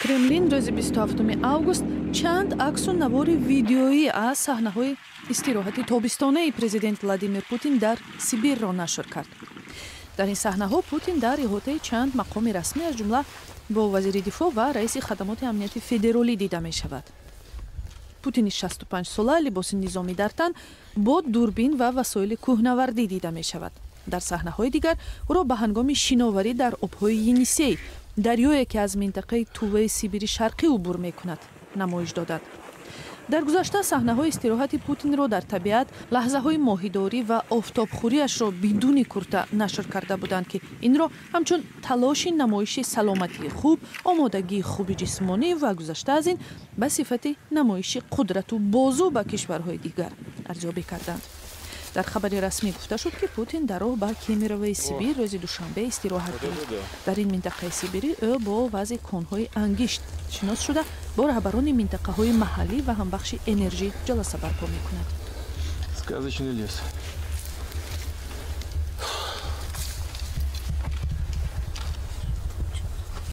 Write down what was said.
Кремлин рӯзи 27 август чанд аксу навори видеоӣ аз саҳнаҳои истироҳати тобистонаи президент Владимир Путин дар Сибирро нашр кард. Дар ин саҳнаҳо Путин дар иҳотаи чанд мақоми расмӣ, аз ҷумла бо вазири дифоъ ва раиси хадамоти амнияти федеролӣ дида мешавад. Путини 65-сола либоси низомӣ дар тан, бо дурбин ва васоили кӯҳнавардӣ дида мешавад. Дар саҳнаҳои дигар ӯро ба ҳангоми шиноварӣ дар обҳои Енисей, дарёе ки аз минтақаи Туваи Сибири Шарқӣ убур мекунад, намоиш додад. Дар гузашта саҳнаҳои истироҳати Путинро дар табиат, лаҳзаҳои моҳидорӣ ва офтобхӯриашро бидуни курта нашр карда буданд, ки инро ҳамчун талоши намоиши саломатии хуб, омодагии хуби ҷисмонӣ ва гузашта аз ин ба сифати намоиши қудрату бозу ба кишварҳои дигар арзёбӣ карданд. Дар хабари расмӣ гуфта шуд, ки Путин дар роҳ ба Кемеровои Сибир рӯзи душанбе истироҳат гирифт. Дар ин минтақаи сибирӣ ӯ бо вазъи конҳои ангишт шинос шуда, бо раҳбарони минтақаҳои маҳаллӣ ва ҳам бахши энержӣ ҷаласа барпо мекунад. Сказочный лес.